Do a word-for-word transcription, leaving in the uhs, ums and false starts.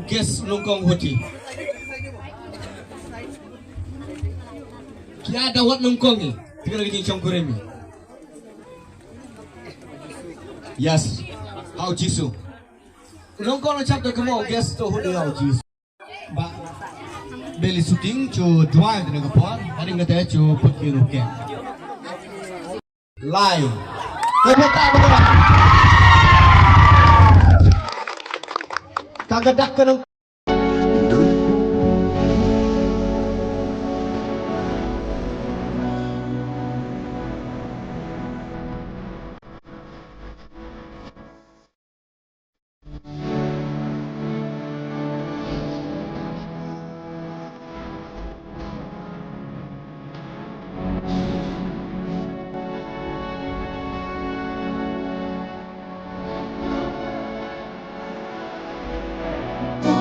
Guest nyngkong hoti. Ki ïa da wat nyngkong i. Te ka la ka jingshongkurim i. Yes. Ha u Jisu. Nyngkong na chap da ka mo guest to hoti ha u Jisu. Ba beli shooting chu duwai te na ka por. Hading kata chu put ki ruh ke. Lai. Ka kata ba ka. Ka ka dak ka nang